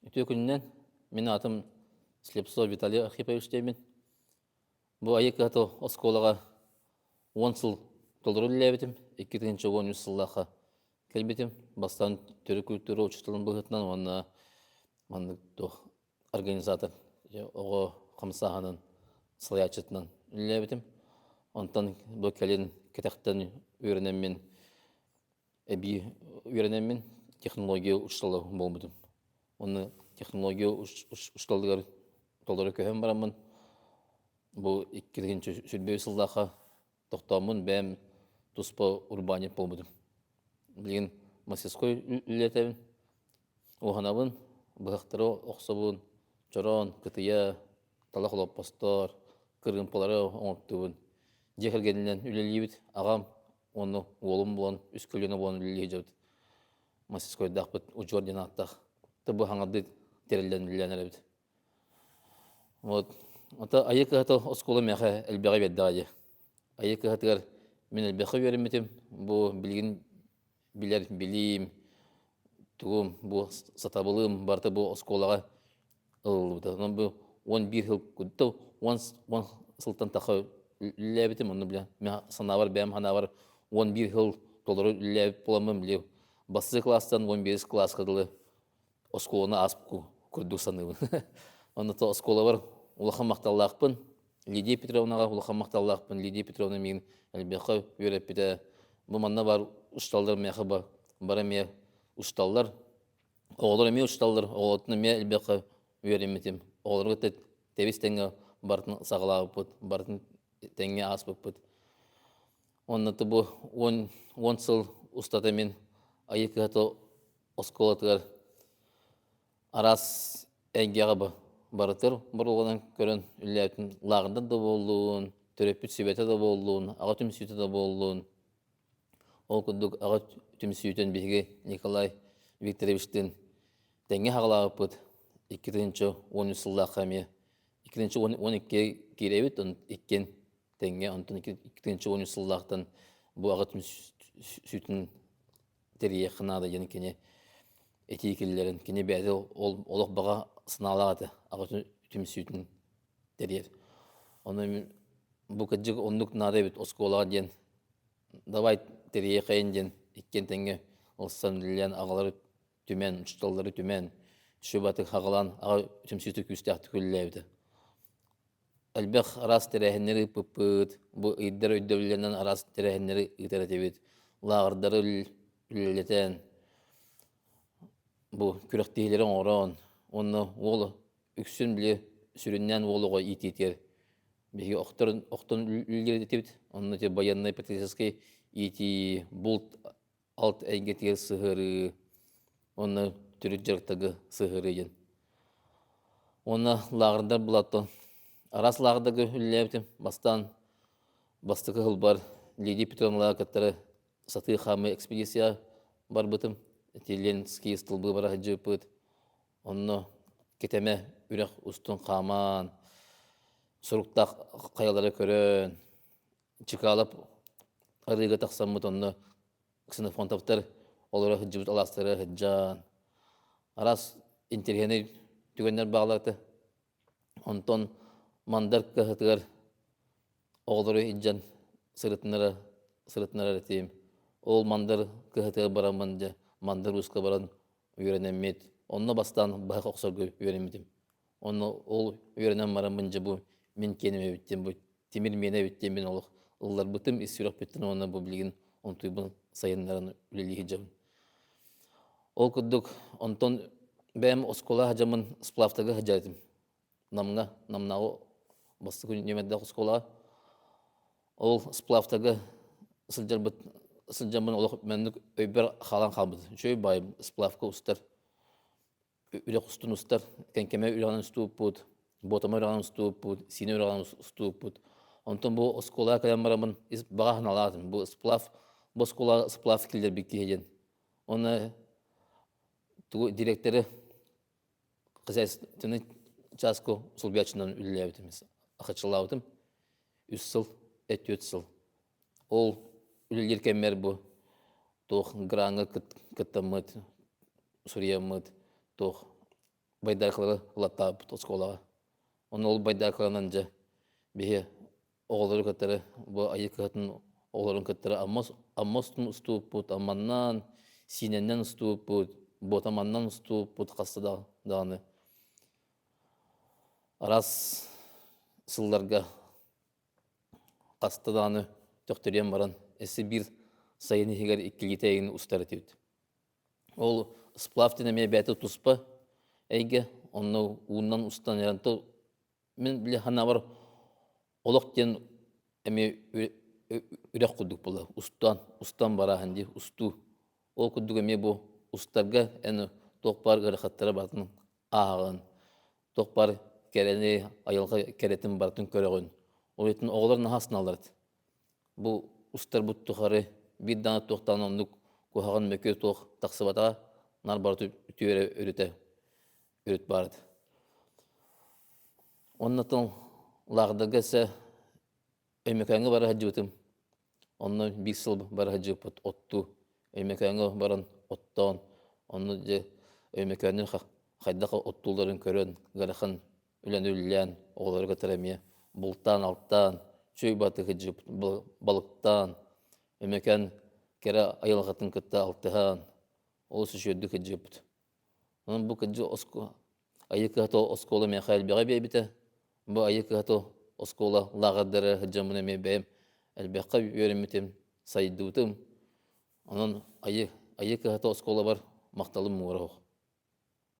Үтүө күнүнэн, мин аатым Слепцов Виталий Архипович диэммин. Бу Айыы кыһата оскуолаҕа 10 сыл толору үлэлээбитим. 2013 сыллаахха кэлбитим. Бастаан төрүт культура учууталын быһыытынан уонна маннык туох организатор оҕо хамсааһынын салайааччытынан үлэлээбитим. Онтон бу кэлин кэтэхтэн үөрэнэммин эбии үөрэнэммин технология учуутала буолбутум. Уонна технология учууталыгар толору көһөн бараммын бу 2023 сыллаахха тохтооммун бэйэм туспа урбаанньыт буолбутум. Билигин мастерской үлэлэтэбин, уһанабын, быһахтары охсобун, чороон, кытыйа, талах олоппостор, кырыымпалары оҥортуубун. Дьиэ кэргэнинэн үлэлиибит. Аҕам уонна уолум буолан, үс көлүөнэ буолан үлэлии сылдьабыт. Мастерскойдаахпыт Удьуор диэн ааттаах. Бу хаҥардыы тэриллэн үлэлээн эрэбит. Вот. Ото Айыы кыһата оскуола миэхэ элбэҕи биэрдэҕэ дии. Айыы кыһатыгар мин элбэххэ үөрэммитим. Бу билигин билэр билиим, тугум, бу сатабылым барыта бу оскуолаҕа ылыллыбыта. Онон бу 11 сыл курдук 10 сылтан тахса үлэлээбитим. Онно бile мин санаабар бэйэм санаабар 11 сыл толору үлэлээбит буоламмын били бастакы кылаастан 11 кылааска дылы оскуоланы ааспыт курдук саныыбын. Онно оскуолабар улахан махталлаахпын. Лидия Петровнаҕа улахан махталлаахпын. Лидия Петровна миигин элбэххэ үөрэппитэ. Бу манна бар учууталлар миэхэ бары эмиэ учууталлар. Оҕолор эмиэ учууталлар. Оҕолортон эмиэ элбэххэ үөрэммитим. Оҕолорго тэбис тэҥҥэ барытын саҕалаабыппыт, барытын тэҥҥэ ааспыппыт. Онно бу 10 сыл устата мин Айыы кыһата оскуолатыгар араас эйгэҕэ барытыр боруогунан көрөн үлэлээбитин лааҕырдар да буоллун, төрөппүт сүбэтэ да буоллун, аҕа түмсүүтэ да буоллун. Ол курдук аҕа түмсүүтүн биһиги Николай Викторовичтыын тэҥҥэ хаҕалаабыппыт 2013 сыллаахха эмиэ 2012 киирэбит, иккиэн тэҥҥэ, онтон 2013 сыллаахтан бу аҕа түмсүүтүн тэрийиэххэ наада диэн кини этии киллэрэн, кини бэйэтэ ол олох баҕа санаалаах этэ, аҕа түмсүүтүн тэрийэр. Ону бу кырдьык оннук наада эбит оскуолаҕа диэн давай тэрийиэхэйин диэн иккиэн тэҥҥэ ылсан үлэлээн аҕалары түмэн, учууталлары түмэн, сүбатык хаҕалаан аҕа түмсүүтэ күүстээхтик үлэлээбитэ. Элбэх араас тэрээһиннэри ыыппыппыт, бу ыйдар өйдөбүллэринэн араас тэрээһиннэри ыытар этибит. Лааҕырдары үлэлэтэн, бу күрэхтэһиилэри оҥорон уонна уол үксүн били сүрүннээн уол оҕо иитиитигэр биһиги охторун охтон үлэлиир этибит. Онно ити байыаннай патриотическай иитии, булт алт эйгэтигэр сыһыарыы уонна төрүт дьарыктарга сыһыарыы диэн. Уонна лааҕырдар булаттан араас лааҕырдарга үлэлээбитим. Бастаан бастакы сылбар Лидия Петровналаах кыттары сатыы хаамыы экспедиция барбытым. Ити Ленский столбы бара сылдьыбыппыт. Онно Китэмэ үрэх устун хааман, суруктаах хайалары көрөн, Чыкаалап арыыга тахсаммыт онно Ксенофонтовтар олоро сылдьыбыт алаастара сылдьан араас интэриэһинэй түгэннэр бааллар этэ. Онтон Мандар кыһатыгар оҕолору илдьэн сырытынара сырытынарар этим. Ол Мандар кыһатыгар бараммын дьэ Мандар Ууска баран үөрэнэммит. Онно бастаан быһах охсорго үөрэммитим. Онно ол үөрэнэн бараммын дьэ бу мин киэним эбит диэн бу тимир миэнэ эбит диэн мин олох ылларбытым ис сүрэхпиттэн уонна бу билигин онтуйбун сайыннаран үлэлии сылдьабын. Ол курдук онтон бэйэм оскуола сылдьаммын сплавтарга сылдьар этим. Намҥа, Намнааҕы бастакы нүөмэрдээх оскуолаҕа. Ол сплавтарга сылдьарбыт сылдьаммын олох маннык өйбөр хаалан хаалбыт. Үчүгэй баай сплавка устар үрэх устун устар, Кэҥкэмэ үрэҕинэн устубуппут, Буотама үрэҕинэн устубуппут, Сиинэ үрэҕинэн устубуппут. Онтон бу оскуолаҕа кэлэн бараммын баҕа санаалаатым. Бу сплав, бу оскуолаҕа сплав киллэрбит киһи диэн. Уонна тугу директоры хозяйственный чааска солбуйааччынан үлэлээбитим, ахачылаабытым. Үс сыл, 4 сыл. Ол үлэлиир кэммэр бу туох граҥҥа кыттаммыт, суруйаммыт, туох Байдаакалары ылаттаабыт оскуолаҕа. Онно ол байдаакаларынан дьэ биһи оҕолору кытары бу Айыы кыһатын оҕолорун кыттары Амма устун устубуппут, Амманнаан, Сиинэннэн устубуппут, Буотаманнан устубуппут хаста даҕаны араас сылларга хаста даҕаны төхтөрүйэн баран өссө биир сайын иһигэр иккилиитэ эйигин устар этибит. Ол сплав диэн эмиэ бэйэтэ туспа эйгэ, онно уунан устан эрэн мин били санаабар олох диэн эмиэ үрэх курдук буолар устан устан барааһын дии устуу ол курдук эмиэ бу устарга эн туох баар ыарахаттары барытын ааҕын туох баар кэрэни айылҕа кэрэтин барытын көрөҕүн ол иһин оҕолор наһаа астыналлар бу устарбыт тухары биир даҕаны туохтаан оннук куһаҕан мөкү туох тахсыбатаҕа наар барыта үтүө эрэ өрүтэ өрүт баар этэ. Оннотон лааҕырдарга өссө Өймөкөөҥҥө бара сылдьыбытым. Онно биир сыл бара сылдьыбыппыт оттуу. Өймөкөөҥҥө баран оттоон, онно дьэ Өймөкөөнү хайдах оттуулларын көрөн, ыарахан үлэни үлэлээн, оҕолору кытары эмиэ бултаан-алтаан, чүй батыһы балыктаан, Өймөкөөн кэрэ айылҕатын кытта алтыһан, олус үчүгэйдик сылдьыбыппыт. Онон бу кырдьык Айыы кыһата оскуола миэхэ элбэҕи биэрбитэ. Бу Айыы кыһата оскуола лааҕырдара сылдьаммын эмиэ бэйэм элбэххэ үөрэммитим, сайдыбытым. Онон Айыы, Айыы кыһата оскуолабар махталым муҥура суох.